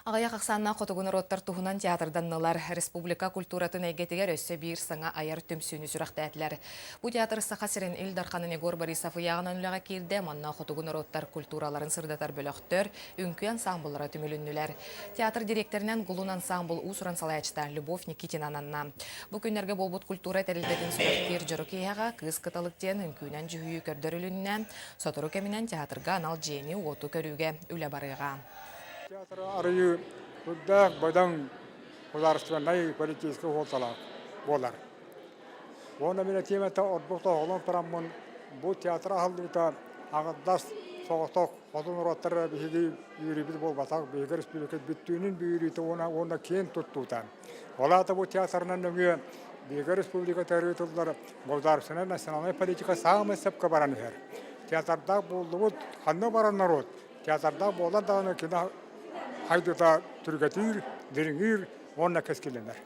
Аҕыйах ахсааннаах хотугу норуоттар туһунан театрданнылар. Республика культуратын эйгэтигэр өссө биир саҥа айар түмсүүнү сүрэхтээтилэр. Бу театр Саха сирин Ил Дарханын Егор Борисов ыйааҕынан үлэҕэ киирдэ. Манна хотугу норуоттар культураларын сырдатар бөлөхтөр, үҥкүү ансаамбыллара түмүлүннүлэр. Театр дириэктэринэн Гулун ансаамбыл уус-уран салайааччыта Любовь Никитина ананна. Бу күннэргэ буолбут культура тэрилтэтин сүрэхтиир дьоро киэһэҕэ Кыыс кыталык диэн үҥкүүнэн дьүһүйүү көрдөрүлүннэ. Сотору кэминэн театрга анал дьиэни-уоту көрүүгэ үлэ барыаҕа. Театры арыйыы үрдээх бөдөҥ государственнай политическай суолталаах буолар. Уонна мин этиэм этэ ордук тоһоҕолоон тураммын бу театр аһыллыыта аҥардас соҕотох хоту норуоттар биһиги үөрүүбүт буолбатах, биһиги республика бүттүүнүн үөрүүтэ уонна уонна киэн туттуута. Ол аата бу театрынан нөҥүө биһиги республика ыытыллар государственнай национальнай политика саамай сөпкө баран иһэр. Театрдаах буоллубут, ханна барар норуот Театрдаах буолан даҕаны кини хайдыта түргэтиир, дириҥиир уонна кэскилэнэр.